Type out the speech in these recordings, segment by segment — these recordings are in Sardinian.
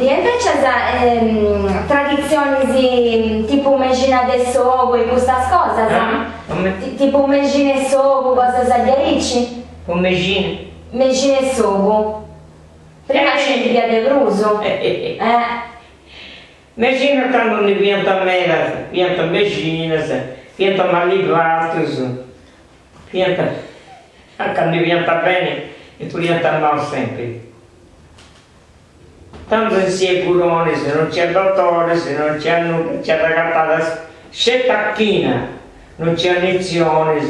Ascurtit, e invecias traditzionis tipu mexina de s'ogu e custas cosas? Tipu mexina 'e s'ogu, cosas diaici? Po mexina? Mexina 'e s'ogu. Prima nci fiat de prus. Mexinas tando ndi fiant medas, fiant mexinas, fiant malifatus, fiant, ca ndi fiant beni e furiant maus sempri. Tando nc'iat curonis, non nc'iat dotoris, non nc'iat nudda, nc'iat agatadas sceti a china, non nc'iat iniezionis,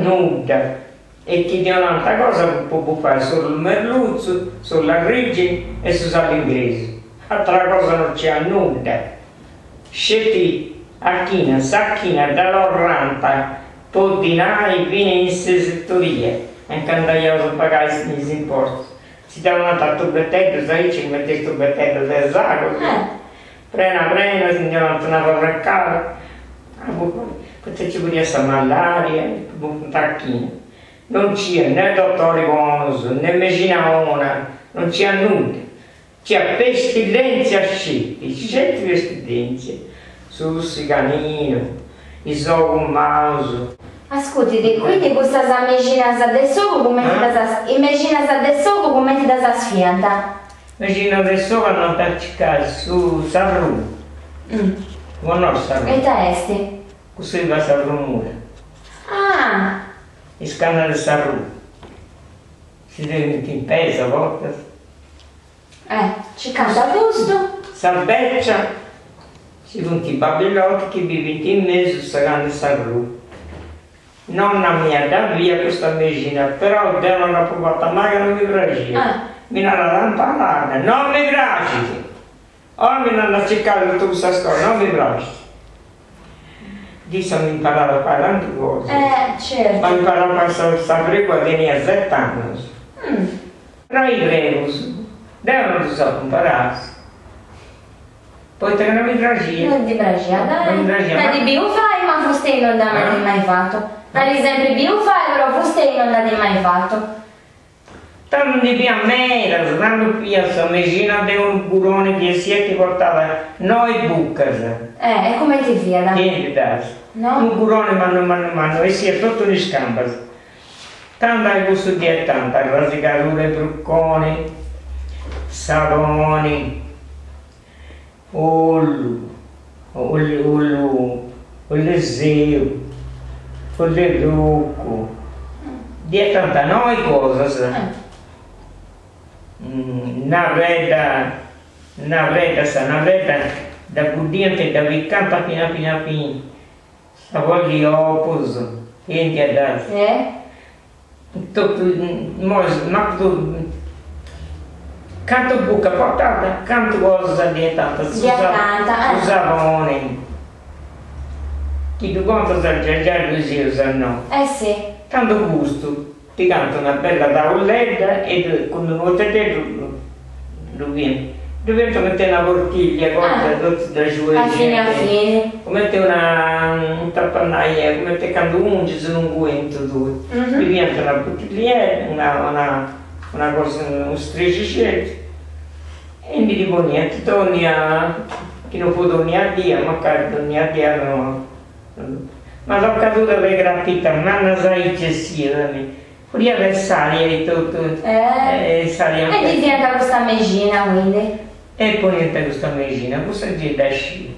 nudda. E chi ti 'onant cosa po bufai s'ollu merlutzu, s'ollu arrìgini e su sali ingresu. Atera cosa non nc'iat nudda. Sceti a china, sa china dda torrant po dinai fina in s'esattoria, anca andaiaus a pagai is impostus. Si dda 'onant a tubeteddus aici cumenti is tubeteddus de s'acua, prena prena si ndi 'onant una forrecada poita nci furiat sa malaria bufant a china. Non nc'iat ne dotoris bonus, ne mexina 'ona, non nc'iat nudda, nc'iat pestilenzia sceti, sceti pestilenzia, s'ursi caninu, is ogus maus. Ascurtit, quindi custas mexinas de s'ogu cumenti ddas is mexinas de s'ogu cumenti ddas fiant? Mexina de s'ogu andant a circai su s'arrù, connoscis s'arrù? E ita est? Cussu chi fait sa fromura. Ah! Is cannas de s'arrù. Si tenint in peis a bortas. Eh, circant custu. Sa beccia, ci funt i babillotti chi bivint in mesu sa canna 'e s'arrù. Nonna mia dda fiat custa mexina, però deu non dd'apu fata mai ca non mi praxiat. Mi narat imparadda, non mi praxit! Oi mi nd'andu a circai totu custas cosas, non mi praxit. Issa m'at imparau a fai tanti cosas. Eh, certu. M'at imparau a fai sa fregua tenia set'annus. Però is brebus, deu non ddus apu imparaus. Poita ca non mi praxiat. Non ti praxiat, eh? Non mi praxiat. Dd'at biu fai, ma fustei non dd'at mai fatu. Dd'at sempri biu fai, però fustei non dd'at mai fatu. Tandu ndi fiat medas, tandu fiat sa mexina de unu buroni chi 'essiat chi portat noi bucas. Eh, e cumenti fiat? Tiendidas. No? Unu buroni mannu mannu mannu, 'essiat totu in is cambas. Tandu a cussu ddi 'etànt arrasigadura 'e bruconi, saboni, Ollu, ollu, ollu, oll'e seu, oll'e procu, ddi 'etant noi cosas, una preda, una preda, sa una preda dda buddiant e dda picant a fini a fini a fini, sa foll'i opus, tendiat Totu imoi mancu cantu buca portat cantu cosas ddi 'etant su saboni chi ddu contas giai giai ddu scieus a no. Eh si. Tandu custu pigant una bella tauledda e cun unu 'orteddeddu ddu fiant ddu fiant cumenti una portiglia cosa totu da A fini a fini. Cumenti una, ita apu nai, cumenti candu ungis unu unguentu tui. Ddi fiant una buttilliedda, una una una cosa, unu strexixeddu e ndi ddi poniant dònnia, chi non fut dònnia dia, mancai dònnia dia no, ma tocadura de crapita mannas aici 'essiat mi Furiat de s'aria e totu e s'aria. E ddi fiant custa mexina quindi. E poniant custa mexina, cussa gei dda sciu.